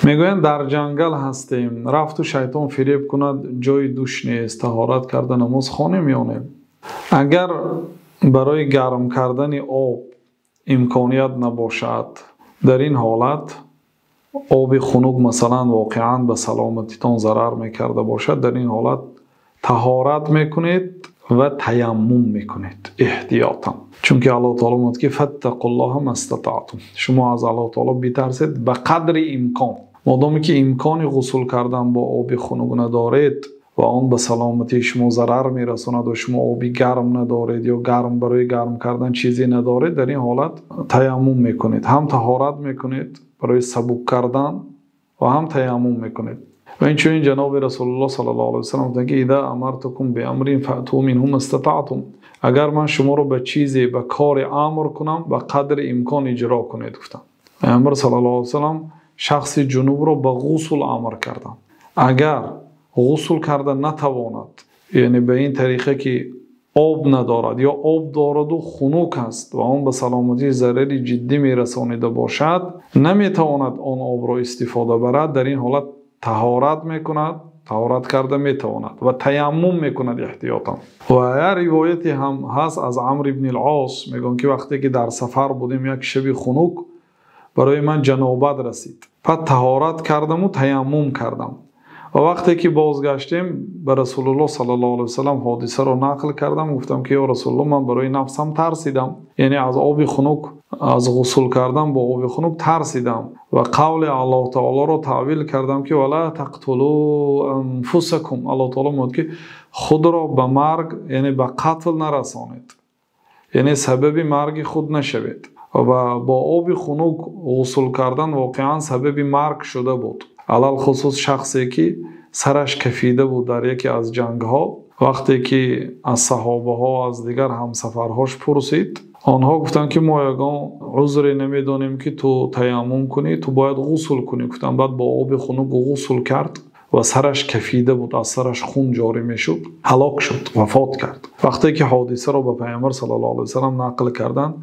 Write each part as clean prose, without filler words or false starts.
Мегӯянд дар ҷангал ҳастем, рафту шайтон фиреб кунад, ҷои душ нест, таҳорат карда намоз хонем ё не? Агар барои гарм кардани об имконият набошад, дар ин ҳолат оби хунук масалан воқеан ба саломатитон зарар мекарда бошад, дар ин ҳолат таҳорат мекунед ва таяммум мекунед эҳтиётан. Чунки Аллоҳ таъоло мегӯяд ки фаттақуллоҳа мастатаътум, шумо аз Аллоҳ таъоло битарсед ба қадри имкон. Модоме ки имкони ғусл кардан бо оби хунук надоред ва он ба саломатии шумо зарар мерасонад ва шумо оби гарм надоред ё гарм барои гарм кардан чизе надоред, дар ин ҳолат таяммум мекунед. Ҳам таҳорат мекунед барои сабук кардан ва ҳам таяммум мекунед. Ва инчунин ҷаноби Расулуллоҳ саллаллоҳу алайҳи васаллам гуфтанд ки иза амартукум биамрин фаъту минҳу мастатаътум, агар ман шуморо ба чизе, ба коре амр кунам, ба қадри имкон иҷро кунед, гуфтанд. Паёмбар саллаллоҳу алайҳи васаллам шахси ҷунубро ба ғусл амр карданд. Агар ғусл карда натавонад, яъне ба ин тариқа ки об надорад ё об дорад ва хунук аст ва он ба саломатӣ зарари ҷиддӣ мерасонида бошад, наметавонад он обро истифода барад, дар ин ҳолат таҳорат мекунад, таҳорат карда метавонад ва таяммум мекунад эҳтиётан. Ва як ривояте ҳам ҳаст аз Амр ибн ал-Ос, мегӯянд ки вақте ки дар сафар будем, як шаби хунук барои ман ҷанобат расид, пас таҳорат кардам ва таяммум кардам. Ва вақте ки бозгаштем ба Расулуллоҳ саллаллоҳу алайҳи васаллам ҳодисаро нақл кардам, гуфтам ки ё Расулуллоҳ, ман барои нафсам тарсидам, яъне аз оби хунук, аз ғусл кардан бо оби хунук тарсидам ва қавли Аллоҳ таъолоро таъвил кардам ки вала тақтулу анфусакум, Аллоҳ таъоло мегӯяд ки худро ба марг, яъне ба қатл нарасонед, яъне сабаби марги худ нашавед. Ва бо оби хунук ғусл кардан воқеан сабаби марг шуда буд, алалхусус шахсе ки сараш кафида буд дар яке аз ҷангҳо. Вақте ки аз саҳобаҳо, аз дигар ҳамсафарҳош пурсид, онҳо гуфтанд ки мо ягон узре намедонем ки ту таяммум кунӣ, ту бояд ғусл кунӣ. Гуфтанд баъд бо оби хунук ғусл кард ва сараш кафида буд, аз сараш хун ҷорӣ мешуд, ҳалок шуд, вафот кард. Вақте ки ҳодисаро ба Паёмбар саллаллоҳу алайҳи васаллам нақл карданд,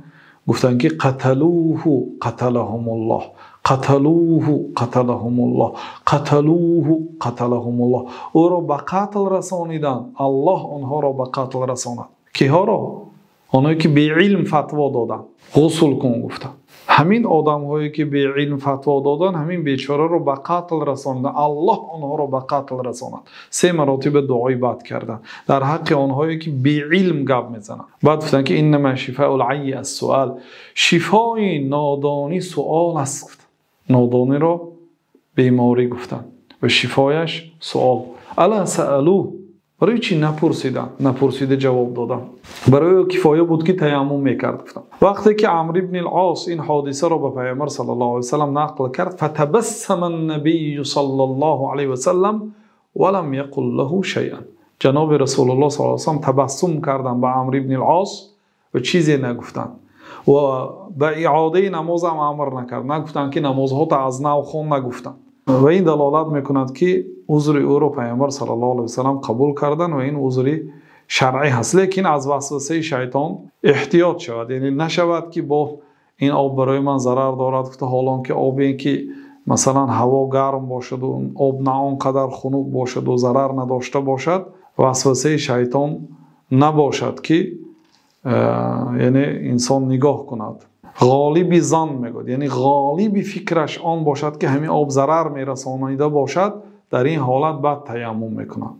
гуфтанд ки қаталуҳу қаталаҳумуллоҳ, қаталуҳу қаталаҳумуллоҳ, қаталуҳу қаталаҳумуллоҳ, ӯро ба қатл расониданд, Аллоҳ онҳоро ба қатл расонад. Киҳоро? Онҳое ки беилм фатво доданд. Ғусл кун гуфтанд. Ҳамин одамҳое ки беилм фатво доданд, ҳамин бечораро ба қатл расониданд, Аллоҳ онҳоро ба қатл расонад. Се маротиба дуои бад карданд дар ҳаққи онҳое ки беилм гап мезананд. Баъд гуфтанд ки иннама шифаул айи ас-суал, шифои нодонӣ суол аст. Нодониро беморӣ гуфтанд ва шифояш суол. Ала саалу, барои чӣ напурсиданд? Напурсида ҷавоб доданд. Барои ӯ кифоя буд ки таяммум мекард, гуфтанд. Вақте ки Амр ибн ал-Ос ин ҳодисаро ба Паёмбар саллаллоҳу алайҳи васаллам нақл кард, фатабассама ан-набийю саллаллоҳу алайҳи васаллам ва лам яқул лаҳу шайъан. Ҷаноби Расулуллоҳ саллаллоҳу алайҳи васаллам табассум карданд ба Амр ибн ал-Ос ва чизе нагуфтанд ва ба иодаи намоз ҳам амр накард. Нагуфтанд ки намозҳоро аз нав хон, нагуфтанд. Ва ин далолат мекунад ки узри ӯро Паёмбар саллаллоҳу алайҳи васаллам қабул карданд ва ин узри шаръӣ ҳаст. Лекин аз васвасаи шайтон эҳтиёт шавад, яъне нашавад ки бо ин об барои ман зарар дорад, гуфта ҳолон ки обе ки масалан ҳаво гарм бошад ва об на он қадар хунук бошад ва зарар надошта бошад, васвасаи шайтон набошад ки яъне инсон нигоҳ кунад. Ғолиби зан мегӯяд, яъне ғолиби фикраш он бошад ки ҳамин об зарар мерасонида бошад, дар ин ҳолат баъд таяммум мекунад.